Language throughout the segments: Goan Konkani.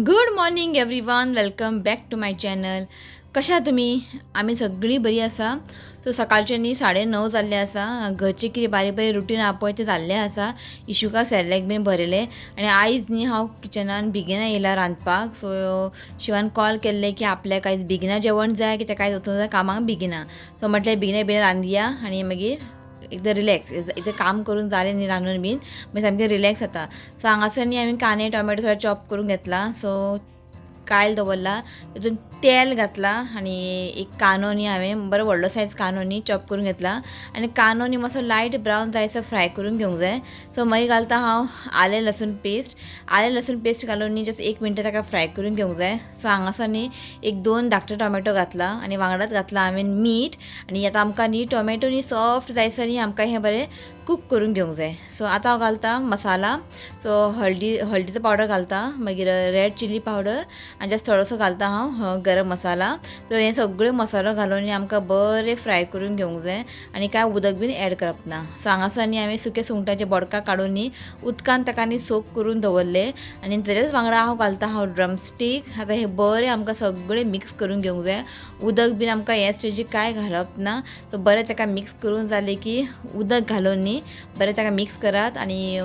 Good morning everyone, welcome back to my channel. कशा तुमी? आमी सगळीं बरी आसा. सो सकाळचे न्ही 9:30 जाल्ले आसा. घरचे कितें बारीक बारीक रुटीन आहा पळय तें जाल्लें आसा. इशुका सेरेलॅक बीन भरयलें आनी आयज न्ही हांव किचनान बेगिना येयला रांदपाक. सो शिवान कॉल केल्लें की आपल्याक आयज बेगिना जेवण जाय, कित्याक आयज वचूंक जाय कामाक बेगिना. सो म्हटलें बेगिना बेगीन रांदया आनी मागीर एकदां रिलॅक्स, एकदां काम करून जालें न्ही रांदून बीन मागीर सामकें रिलॅक्स जाता. सो हांगासर न्ही हांवें कांदे टोमॅटो सगळें चॉप करून घेतला. सो कायल दवरला, तितून तेल घातलां आनी एक कांदो न्ही हांवें बरो व्हडलो सायज कांदो न्ही चॉप करून घेतला आनी कांदो न्ही मातसो लायट ब्रावन जायसर फ्राय करून घेवंक जाय. सो मागीर घालता हांव आलें लसूण पेस्ट. आलें लसूण पेस्ट घालून न्ही जस्ट 1 मिनटां ताका फ्राय करून घेवंक जाय. सो हांगासर न्ही एक 2 धाकटे टोमॅटो घातला आनी वांगडाच घातला हांवें मीठ. आनी आतां आमकां न्ही टोमॅटो न्ही सॉफ्ट जायसर न्ही आमकां हें बरें कूक करून घेवंक जाय. सो आतां हांव घालता मसाला. सो हळदीचो पावडर घालता, मागीर रेड चिली पावडर आनी जस्ट थोडोसो घालता हांव गरम मसाला. सो हें सगळें मसालो घालून न्ही आमकां बरें फ्राय करून घेवंक जाय आनी कांय उदक बीन एड करप ना. सो हांगासर न्ही हांवें सुके सुंगटाचे बोडकां काडून न्ही उदकान ताका न्ही सोक करून दवरलें आनी तेजेच वांगडा हांव घालता हांव ड्रमस्टीक. आतां हें बरें आमकां सगळें मिक्स करून घेवंक जाय. उदक बीन आमकां हे स्टेजीक कांय घालप ना. सो बरें ताका मिक्स करून जालें की उदक घालून न्ही बरें ताका मिक्स करात आनी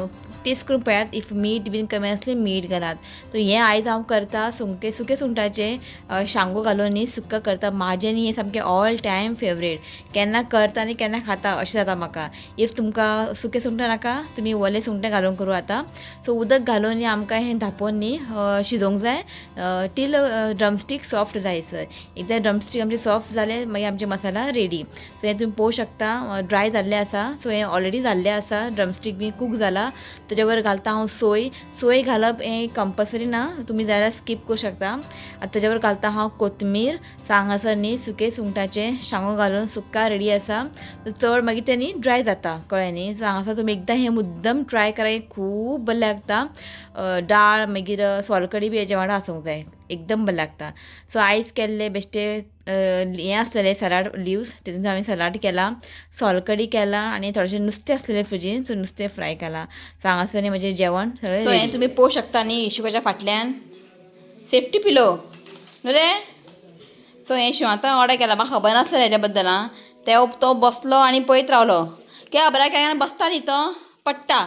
टेस्ट करून पळयात. If मीठ बीन कमी आसलें मीठ घालात. सो हें आयज हांव करता सुके सुंगटाचें शांगो घालून न्ही सुक्का करता. म्हाजें न्ही हें सामकें ऑल टायम फेवरेट. केन्ना करता आनी केन्ना खाता अशें जाता म्हाका. If तुमकां सुके सुंगटां नाका तुमी ओले सुंगटां घालून करूं आता. सो उदक घालून न्ही आमकां हें धांपोवन न्ही शिजोवंक जाय टील ड्रमस्टीक सॉफ्ट जायसर. एकदां ड्रमस्टीक आमचे सॉफ्ट जाले मागीर आमचे मसाला रेडी. सो हें तुमी पळोवंक शकता ड्राय जाल्लें आसा. सो हें ऑलरेडी जाल्लें आसा, ड्रमस्टीक बी कूक जाला. तेज्या वर घालता हांव सोय. सोय घालप हें कंपल्सरी ना, तुमी जाल्यार स्कीप करूं शकता. आतां तेज्या वर घालता हांव कोथमीर. सो हांगासर न्ही सुके सुंगटाचें शांगो घालून सुक्का रेडी आसा. चड मागीर तें न्ही ड्राय जाता, कळ्ळें न्ही. सो हांगासर तुमी एकदां हें मुद्दम ट्राय करा, हें खूब बरें लागता. डाळ मागीर सोलकडी बी हेज्या वांगडा आसूंक जाय, एकदम बरें लागता. सो आयज केल्ले बेश्टे हें आसलेलें सलाड लिव्स, तितून हांवें सलाड केला, सोलकडी केला आनी थोडेशें नुस्तें आसलेलें फ्रिजीन, सो नुस्तें फ्राय केलां. सो हांगासर न्ही म्हजें जेवण सगळें. सो हें तुमी पळोवंक शकता न्ही इशुकाच्या फाटल्यान सेफ्टी पिलो न्हू रे. सो हें शिव आतां ऑर्डर केला, म्हाका खबर नासलें हेज्या बद्दल. आं ते तो बसलो आनी पळयत रावलो. कित्याक खबर आहा, बसता न्ही तो पडटा,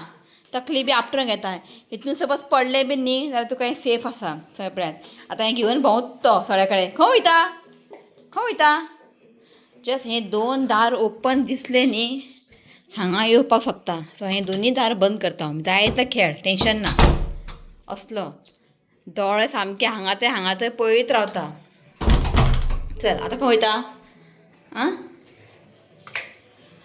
तकली बी आपटून घेता. हितून सपोज पडलें बी न्ही जाल्यार तुका हें सेफ आसा सगळ्यात. आतां हें घेवन भोंवत तो सगळे कडेन. खंय वयता खंय वयता? जस्ट हें 2 दार ओपन दिसलें न्ही हांगा येवपाक सोदता. सो हें दोनी दार बंद करता हांव. जाय तो खेळ, टेंशन ना. असलो दोळे सामके हांगा ते हांगा ते पळयत रावता. चल आतां खंय वयता? आं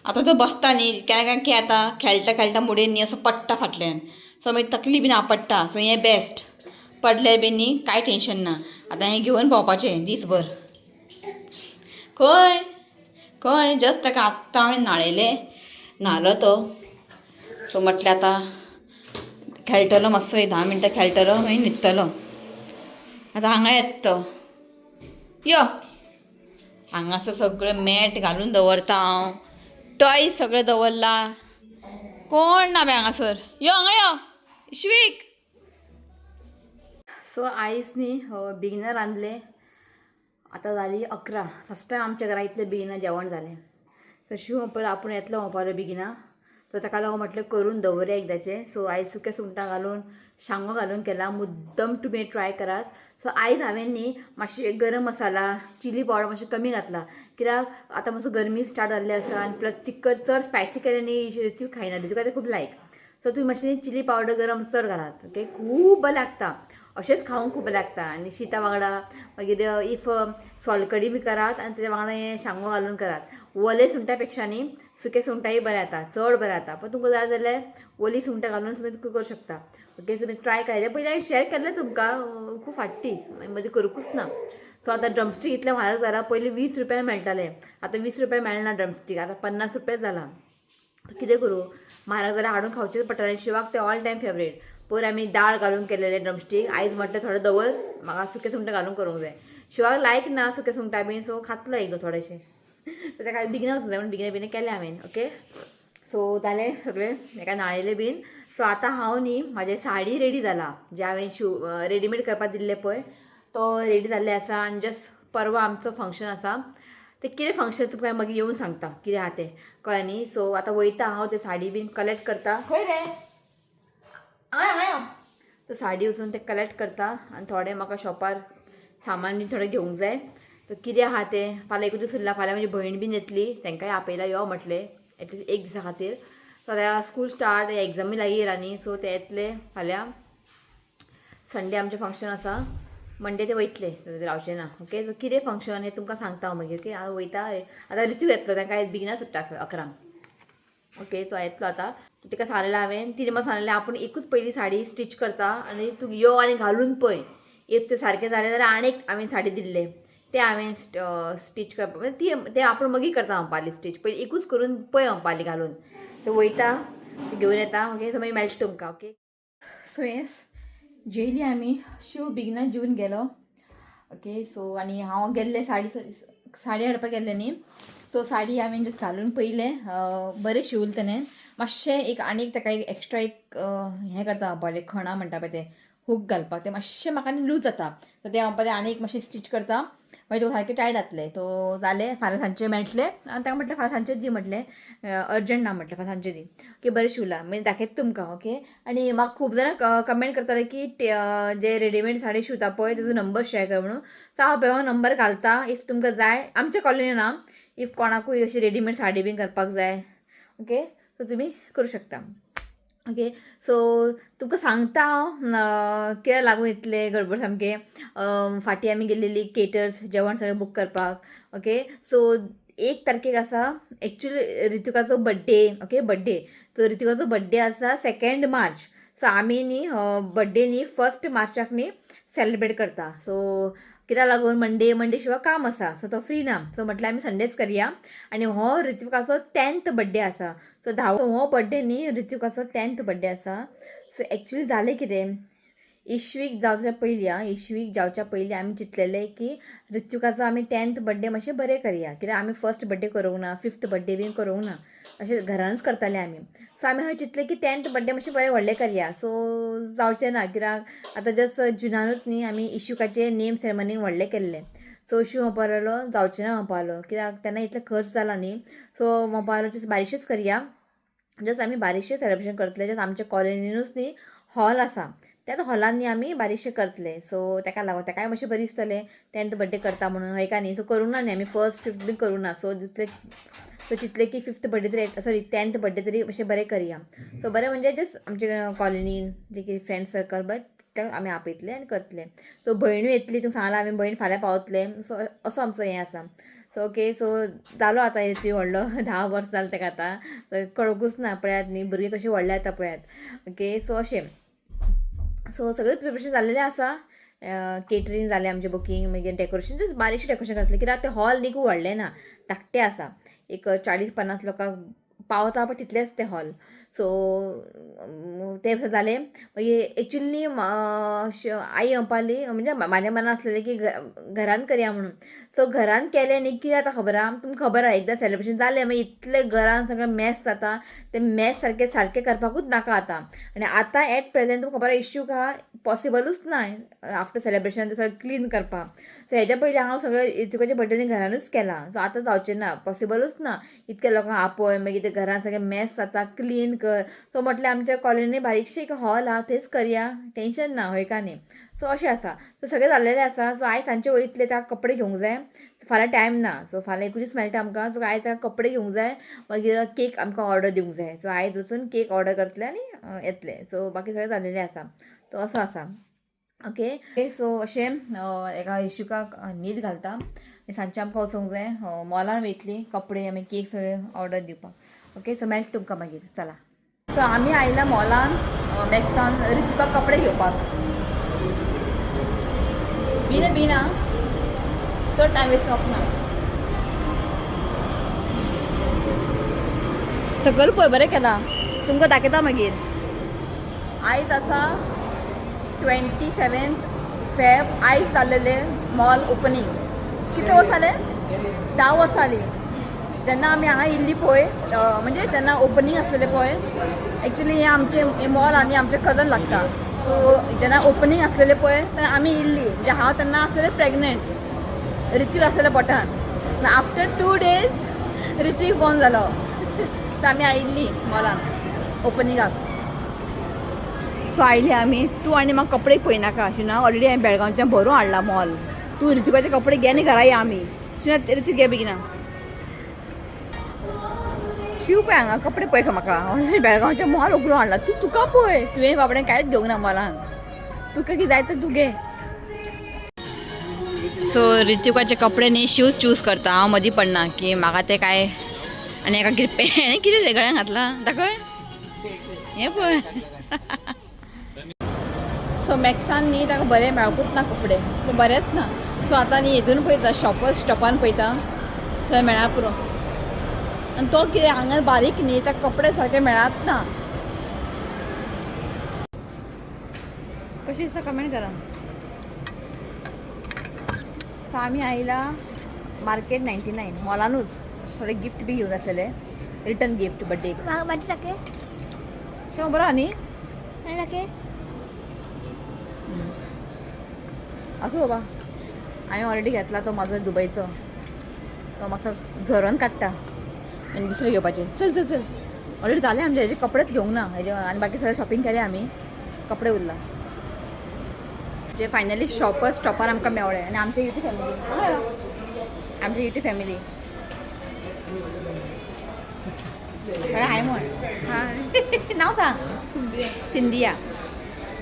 आतां तो बसता न्ही केन्ना केन्ना कितें जाता, खेळटा खेळटा मुडेन न्ही असो पडटा फाटल्यान. सो मागीर तकली बीन आपडटा. सो हें बेस्ट, पडलें बीन न्ही कांय टेंशन ना. आतां हें घेवन भोंवपाचें दीसभर. खंय खंय जस्ट ताका आत्तां हांवें न्हाणयलें, न्हालो तो. सो म्हटलें आतां खेळटलो मातसो, एक 10 मिनटां खेळटलो मागीर न्हिदतलो. आतां हांगा येता तो, यो. हांगासर सगळें मॅट घालून दवरता हांव, टॉय सगळें दवरला. कोण ना बे हांगासर. यो हांगा यो इश्वीक. सो आयज न्ही बेगिना रांदलें. आतां जाली 11. फर्स्ट टायम आमच्या घरा इतलें बेगिना जेवण जालें. सो शिव पळय आपूण येतलो म्हणपाक बेगिना. सो ताका लागून म्हटलें करून दवरया एकदाचें. सो आयज सुके सुंगटां घालून शांगो घालून केला. मुद्दम तुमी ट्राय करात. सो आयज हांवें न्ही मातशें गरम मसाला चिली पावडर मातशें कमी घातला, कित्याक आतां मातसो गरमी स्टार्ट जाल्ली आसा आनी प्लस तिखट चड स्पायसी केलें न्ही ऋतू खायना, ऋतूका तें खूब लायक. सो तुमी मातशें चिली पावडर गरम चड घालात. ओके, खूब बरें लागता, अशेंच खावंक खूब बरें लागता. आनी शिता वांगडा मागीर if सोलकडी बी करात आनी तेज्या वांगडा हें शांगो घालून करात. ओले सुंगटा पेक्षा न्ही सुके सुंगटांय बरें जाता, चड बरें जाता. पण तुमकां जाय जाल्यार ओली सुंगटां घालून तुमी करूं शकता. ओके, तुमी ट्राय करायचे पयलीं हांवें शेअर केल्लें तुमकां, खूब फाटी मदीं करूंकूच ना. सो आतां ड्रमस्टीक इतलें म्हारग जाला, पयलीं 20 रुपयान मेळटालें, आतां 20 रुपया मेळना ड्रमस्टीक, आतां 50 रुपया जाला. कितें करूं, म्हारग जाल्यार हाडून खावचेंच पडटलें. शिवाक तें ऑल टायम फेवरेट. पयर आमी दाळ घालून केलेलें ड्रमस्टीक, आयज म्हटलें थोडें दवर, म्हाका सुके सुंगटां घालून करूंक जाय. शिवाक लायक ना सुके सुंगटां बीन, सो खातलो एकदां थोडेशें. सो ताका बेगीन वचूंक जाय म्हणून बेगीन बेगीन केलें हांवें. ओके. सो जालें सगळें हेका न्हाणयलें बीन. सो आतां हांव न्ही म्हाजें साडी रेडी जाला, जे हांवें शिव रेडीमेड करपाक दिल्लें पळय तो रेडी जाल्लें आसा. आनी जस्ट परवा आमचो फंक्शन आसा, तें कितें फंक्शन तुमकां मागीर येवन सांगता कितें आहा तें, कळ्ळें न्ही. सो आतां वयता हांव ते साडी बीन कलेक्ट करता. खंय रे हय हय, तो साडी वचून ते कलेक्ट करता आनी थोडें म्हाका शॉपार सामान बीन थोडें घेवंक जाय. तो कितें आहा तें फाल्यां एकूच दीस उरला, फाल्यां म्हजी भयण बीन येतली, तांकांय आपयला यो म्हटलें एटलिस्ट एक दिसा खातीर. सो आतां स्कूल स्टार्ट, एग्जामी लागीं येयला न्ही, सो ते येतले फाल्यां. संडे आमचें फंक्शन आसा, मंडे ते वयतले, रावचे ना. ओके, सो कितें फंक्शन हें तुमकां सांगता हांव मागीर. ओके, आतां वयता, आतां रितीव येतलो, तांकां बेगिना सुट्टा 11. ओके, सो येतलो आतां. तिका सांगलेलें हांवें, तिणें म्हाका सांगलेलें आपूण एकूच पयली साडी स्टिच करता आनी तूं यो आनी घालून पळय, if तें सारकें जालें जाल्यार आनी एक हांवें साडी दिल्ले तें हांवें स्टिच करपाक, म्हणजे ती तें आपूण मागीर करता म्हणपाली स्टिच, पयलीं एकूच करून पळय म्हणपाली घालून. ते वयता घेवन येता. ओके, सो मागीर मेळटा तुमकां. ओके, सो येस जेयली आमी, शिव बेगिना जेवन गेलो. ओके, सो आनी हांव गेल्लें साडी साडी हाडपाक गेल्लें न्ही, सो साडी हांवें जस्ट घालून पयलें, बरें शिवलें तेणें. मातशें एक आनी एक ताका एक एक्स्ट्रा एक हें करता म्हणपालें, खणां म्हणटा पळय तें हूक घालपाक, तें मातशें म्हाका न्ही लूज जाता, सो तें हांव आनी एक मातशें स्टिच करता, मागीर तुका सारकें टायट जातलें. तो जालें, फाल्यां सांजचें मेळटलें. आनी ताका म्हटलें फाल्यां सांजचें दी म्हटलें, अर्जंट ना म्हटलें, फाल्यां सांजचें दी. ओके, बरें शिवलां, मागीर दाखयता तुमकां. ओके, आनी म्हाका खूब जाणां कमेंट करताले की जे रेडीमेड साडी शिंवता पळय तेजो नंबर शेअर कर म्हणून. सो हांव पळय नंबर घालता, if तुमकां जाय, आमच्या कॉलनी ना, if कोणाकूय अशी रेडीमेड साडी बीन करपाक जाय, ओके, सो तुमी करूं शकता. ओके, सो तुमकां सांगता हांव कित्याक लागून इतलें गडबड सामकें. फाटीं आमी गेल्लेली केटर्स जेवण सगळें बूक करपाक. ओके, सो 1 तारखेक आसा एक्चुली ऋतिकाचो बड्डे. ओके, बड्डे, सो ऋतिकाचो बड्डे आसा 2 मार्च. सो आमी न्ही बड्डे न्ही 1 मार्चाक न्ही सेलिब्रेट करता. सो कित्याक लागून मंडे मंडे शिवाय काम आसा, सो तो फ्री ना, सो म्हटल्यार आमी संडेच करया. आनी हो ऋतिकाचो 10th birthday आसा, सो धावो हो बड्डे न्ही ऋतिकाचो 10th birthday आसा. सो एक्चुली जालें कितें, इश्वीक जावच्या पयलीं, आं इश्वीक जावच्या पयलीं आमी चिंतलेलें की ऋतिकाचो आमी 10th birthday मातशें बरें करया, कित्याक आमी 1st birthday करूंक ना, 5th birthday बीन करूंक ना, अशें घरानच करताले आमी. सो आमी हय चिंतलें की 10th birthday मातशें बरें व्हडलें करया. सो जावचें ना कित्याक आतां जस्ट जुनानूच न्ही आमी इशुकाचें नेम सेरेमनी व्हडलें केल्लें. सो इशू म्हणपा लागलो जावचें ना म्हणपा लागलो, कित्याक तेन्ना इतलो खर्च जाला न्ही. सो म्हणपा लागलो जस्ट बारीकशेंच करया, जस्ट आमी बारीकशें सेलिब्रेशन करतले, जस्ट आमच्या कॉलनीनूच न्ही हॉल आसा, त्याच हॉलान न्ही आमी बारीकशें करतले. सो ताका लागून ताकाय मातशें बरें दिसतलें 10th birthday करता म्हणून, हय काय न्ही. सो करूंक ना न्ही आमी 1st 5th बीन करूंक ना. सो जितले सो चिंतलें की 5th birthday तरी, सॉरी 10th birthday तरी मातशें बरें करया. सो बरें म्हणजे जस्ट आमचे कॉलनीन जे कितें फ्रेंड सर्कल बरें तितक्यांक आमी आपयतले आनी करतले. सो भयणूय येतली, तुमकां सांगलां आमी भयण फाल्यां पावतले. सो असो आमचो हें आसा. सो ओके, सो जालो आतां येतली व्हडलो, 10 वर्सां जालें ताका आतां, कळकूच ना पळयात न्ही भुरगीं कशीं व्हडलें जाता पळयात. ओके, सो अशें, सो सगळें प्रिपरेशन जाल्लेलें आसा, केटरींग जालें आमचें बुकींग, मागीर डेकोरेशन जस्ट बारीकशें डेकोरेशन करतलें, कित्याक तें हॉल न्ही खूब व्हडलें ना, धाकटें आसा, एक 40-50 लोकांक पावता पळय तितलेंच तें हॉल. सो तें जालें. मागीर एक्चुली आई म्हणपाली, म्हणजे म्हाज्या मनान आसलेलें की घरान करया म्हणून. सो घरान केलें न्ही कितें जाता खबर आहा तुमकां, खबर आहा एकदां सेलिब्रेशन जालें मागीर इतलें घरान सगळें मॅस जाता, तें मॅस सारकें सारकें करपाकूच नाका आतां. आनी आतां एट प्रेजेंट तुमकां खबर आहा इश्यू का पॉसिबलूच ना आफ्टर सेलिब्रेशन तें सगळें क्लीन करपाक. सो हेज्या पयलीं हांव सगळें इतुकाचे बड्डे घरानूच केलां, सो आतां जावचें ना, पॉसिबलूच ना, इतक्या लोकांक आपय मागीर तें घरान सगळें मॅस जाता, क्लीन कर. सो म्हटलें आमच्या कॉलनी बारीकशें एक हॉल आहा थंयच करया, टेंशन ना, हय का न्ही. सो अशें आसा, सो सगळें जाल्लेलें आसा. सो आयज सांजचे वयतले, ताका कपडे घेवंक जाय, फाल्यां टायम ना, सो फाल्यां एकूच दीस मेळटा आमकां. सो आयज ताका कपडे घेवंक जाय, मागीर केक आमकां ऑर्डर दिवंक जाय. सो आयज वचून केक ऑर्डर करतले आनी येतले. सो बाकी सगळें जाल्लेलें आसा, सो असो आसा. ओके, सो अशें एका इशुकाक न्हीद घालता, सांजचें आमकां वचूंक जाय मॉलान वयतली कपडे आमी केक सगळे ऑर्डर दिवपाक. ओके, सो मेळटा तुमकां मागीर, चला. सो आमी आयला मॉलान मॅक्सान रितिकाक कपडे घेवपाक. बीन बीना चड टायम वेस्ट करप ना, सकयल पळय बरें केलां, तुमकां दाखयता मागीर. आयज आसा 27 फेब, आयज जाल्लेलें मॉल ओपनींग. कितले वर्सां जालें? 10 वर्सां जालीं. जेन्ना आमी हांगा इल्ली पळय, म्हणजे तेन्ना ओपनींग आसलेलें पळय. एक्चुली हें आमचें हें मॉल आनी आमचें कजन लागता. सो जेन्ना ओपनींग आसलेलें पळय तेन्ना आमी इल्ली, म्हणजे हांव तेन्ना आसलेलें प्रेग्नंट, ऋत्विक आसलेलें पोटान. आफ्टर 2 डेज ऋत्विक बॉर्न जालो. सो आमी आयिल्ली मॉलान ओपनिंगाक. सो आयली आमी. तूं आनी म्हाका कपडे पळयनाका शिना. ऑलरेडी हांवें बेळगांवच्यान भरून हाडला मॉल. तूं ऋत्विकाचे कपडे घे आनी घरा या आमी. शिना, ऋत्विक घे बेगिना. शिव पळय हांगा कपडे पळय म्हाका. ऑलरेडी बेळगांवच्या मॉल उगडून हाडला. तूं तुका पळय, तुवें बाबडें कांयच घेवंक ना मॉलान. तुका कितें जाय तर तूं घे. सो ऋत्विकाचे कपडे न्ही शिव चूज करता. हांव मदीं पडना की म्हाका ते काय. आनी एका कितें पेन कितें रे गळ्यान घातला दाखय. हें पळय. सो मॅक्सान न्ही ताका बरें मेळपूच ना कपडे, ते बरेंच ना. सो आतां न्ही हेतून पळयता, शॉपर्स स्टॉपान पळयता, थंय मेळा पुरो. आनी तो कितें हांगा बारीक न्ही, ताका कपडे सारके मेळात ना. कशी दिसता कमेंट करा. सो आमी आयला मार्केट 99 मॉलानूच. थोडे गिफ्ट बी घेवन आसलेले, रिटर्न गिफ्ट बड्डे. माझे टाके. शेव बरो न्ही. टाके. आसूं बाबा, हांवें ऑलरेडी घेतला तो म्हाजो दुबयचो. तो मातसो झरोन काडटा आनी दुसरें घेवपाचें. चल चल चल, ऑलरेडी जालें आमचे. हेजे कपडेच घेवंक ना हेजे आनी बाकी सगळें शॉपिंग केलें आमी, कपडे उरला. जे फायनली शॉपर्स स्टॉपार आमकां मेवळे. आनी आमचे युटी फॅमिली, आमची युटी फॅमिली कळ्ळें? हाय म्हण, नांव सांग. सिंधिया.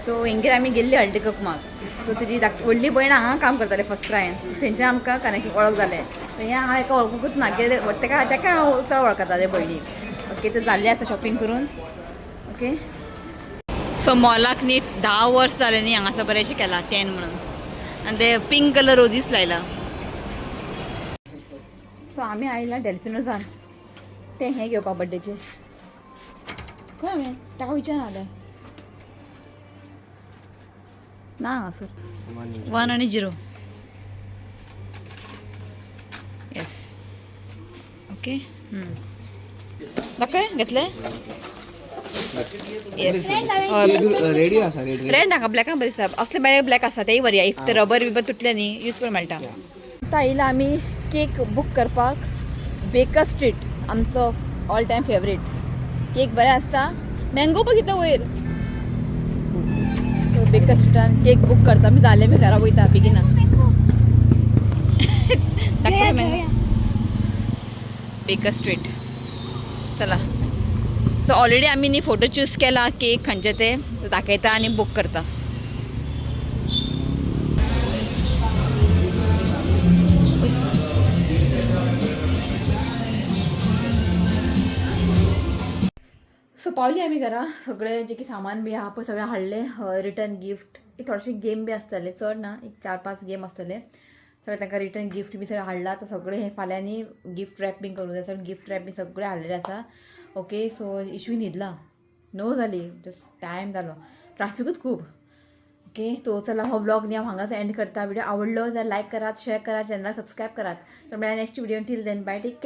सो हेंगेर आमी गेल्ली हळदी कुकमाक. सो तुजी व्हडली भयण हांगा काम करताले फर्स्ट क्रायन. थंयच्यान आमकां कनेक्ट वळख जालें. थंय हांव एका वळखूंकूच ना कित्याक तेका तेका हांव चड वळखता ते भयणीक. ओके, तर जाल्लें आसा शॉपिंग करून. ओके, सो मॉलाक न्ही 10 वर्स जालें न्ही हांगासर बरेंशें केलां 10 म्हणून आनी ते पिंक कलर रोजीस लायला. सो आमी आयला डेल्फिनोसान तें हें घेवपा बड्डेचें. खंय हांवें ताका विचार आलें ना हांगासर. 1 आनी 0. येस, ओके. दाखय घेतले. येस. रेडी आसा, रेडी. रेड नाका, ब्लॅकान बरी दिसता. असले बरे ब्लॅक आसा, तेय बरी. If ते रबर बिबर तुटले न्ही, यूज करूंक मेळटा. आतां आयला आमी केक बूक करपाक बेकर स्ट्रीट, आमचो ऑल टायम फेवरेट. केक बरें आसता. मँगो पळय कितें वयर. सो बेकर स्ट्रिटान केक बूक करता आमी. जालें, मी घरा वयता बेगिना. दाखय मँगो. बेकर स्ट्रीट चला. सो ऑलरेडी आमी न्ही फोटो चूज केला केक खंयचे ते. तो दाखयता आनी बूक करता. सो पावली आमी घरा. सगळें जे कितें सामान बी आहा पळय सगळें हाडलें. रिटर्न गिफ्ट एक थोडेशे गेम बी आसतले, चड ना, एक 4-5 गेम आसतले. सगळें तांकां रिटर्न गिफ्ट बी सगळें हाडलां. तर सगळें हें फाल्यांनी गिफ्ट रॅपिंग करूंक जाय. सगळें गिफ्ट रॅप बी सगळें हाडलेलें आसा. ओके, सो इशवी न्हिदला, 9 जाली, जस्ट टायम जालो, ट्राफिकूच खूब. ओके, तो चला, हो ब्लॉग न्ही हांव हांगाच एंड करता. व्हिडिओ आवडलो जाल्यार लायक करात, शेअर करात, चॅनलाक सबस्क्रायब करात. तर मेळ्ळा next video. Till then, bye, take care.